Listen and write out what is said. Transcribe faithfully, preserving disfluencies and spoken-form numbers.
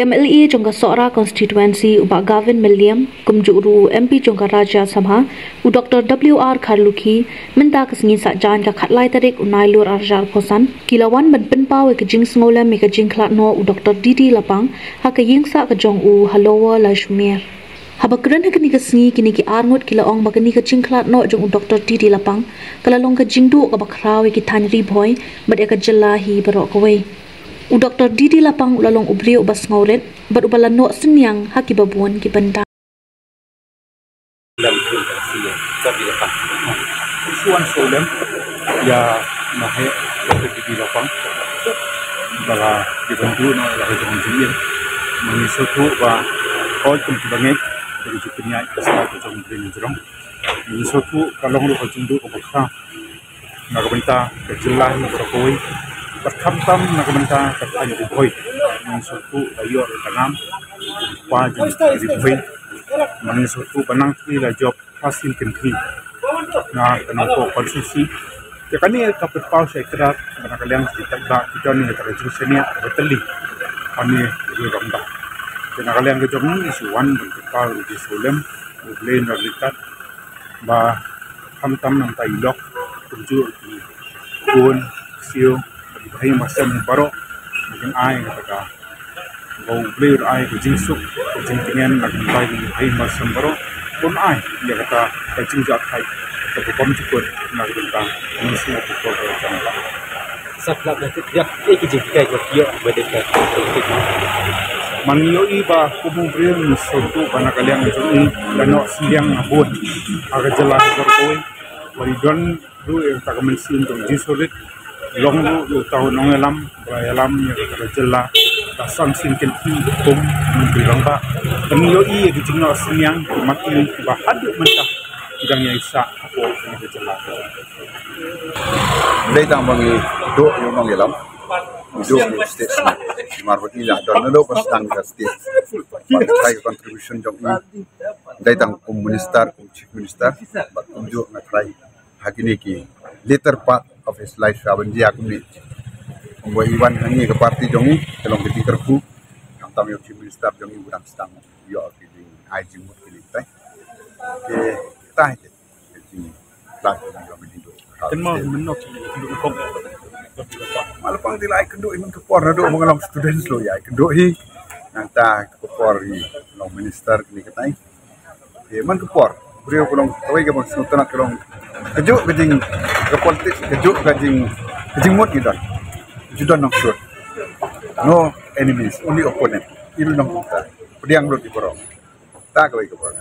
MLA jong ka Sohra constituency u Bah Gavin Mylliem, kumjuh ruh u MP jong ka Rajya Sabha u Dr W R Kharlukhi, mynta ka sngi Saitjaiñ ka khatlai tarik u Nailur arhajar arphew san, ki la wan ban pynpaw ïa ka jingsngewlem ïa ka jingkhlad noh u Dr D D Lapang ha ka ïingsah ka jong u ha Lower Lachumiere. Haba kren ha kane ka sngi, kine ki arngut ki la ong ba kane ka jingkhlad noh jong u Dr D D Lapang ka la long ka jingduh kaba khraw ïa ki thaiñ Ri Bhoi bad ïa ka jylla hi baroh kawei. U Dr D D Lapang u la long u briew uba sngewrit bad uba la noh synñiang ha kiba bun ki bynta. Lem pun ka si ya, ka bi la ka. Shuan shu lem ya na he, ka bi la pang. Ba la di bandu na la ka jong jingin. Mani sotu ba koi kum ki bangai, dari jipin ya ka sa ka jong jingin jrong. Mani sotu ka long ru ka jingdu ka bakha. Na ka bynta ka jylla hi baroh kawei. Bad khamtam na ka bynta ka thaiñ Ri Bhoi. Mani sotu la yor ka ngam. Pa jong Ri Bhoi. Mani sotu ba nang ki la jop. Pasin kynthih na ka nongpop constituency. Te kane ka pynpaw sha ïa ka rat ba na ka liang ki tat ba ki don ïa ka jingsngewsih ba tylli. Kane ri rong ba. Te na ka liang ka jong ngi shu wan ban pynpaw ïa ka jingsngewlem U Blei na likat ba khamtam nangta i lok kumjuh ki khun ksiew ki bahaïing bahasem baroh ba kin ai kata ka Ba U Blei u ai ka jingsuk, ka jingtngen na ka bynta ki bahaïing bahasem baroh. Bun ai ïa kata ka jingjahthait kaba bymjukut na ka bynta ka mynsiem ka por ka jong ka. Sa pynlap na tip ïa ki jinghikai kaba ki ïoh ba dei ka. Man ïohi ba kum u briew ngi sngewthuh ba na ka liang jong ngi la noh synñiang bun ha ka jylla ka por kawei. Ba i don ruh ïa kata ka mynsiem jong jingsngewrit. Long ruh ïa uta u nongïalam ba ïalam ïa kata ka jylla. Ka san sien kynti kum Myntri Rangbah. Kan ïohi ïa ki jingnoh synñiang ki mati kiba haduh mynta ki dang ïaisah hapoh kane ka jylla. Dei tang ba ngi duh ïa u nongïalam, ngi duh ïa u state. Namar ba ngi la don naduh ba sdang ka state. Ba ngi try contribution jong ngi. Dei tang kum minister, kum chief minister, bad kumjuh nga try ha kine ki later part of his life ha ban jia kumne. Kumba i wan hangne ka party jong i ka long ka jingkyrkhu. Khamtam ïa u chief minister jong i u dang sdang ïoh ki jingai jingmut kine tai. Ki tai ki jingpynlait jong ka jingduk. Kan mo mynno ki duk kong. Malah pang ti lai kynduh i man ka por naduh ba nga long student slo ïa kynduh hi. Nangta ka por i long minister kine ka tai. Te man ka por briew ka long kawei kaba sngewtynnat ka long kajuh ka jing ka politics kajuh ka jing ka jingmut ngi don. Ju don nongshun. No enemies, only opponent. Ïa u nongkynta. Pdiang lut ïa baroh. Ta kawei ka por.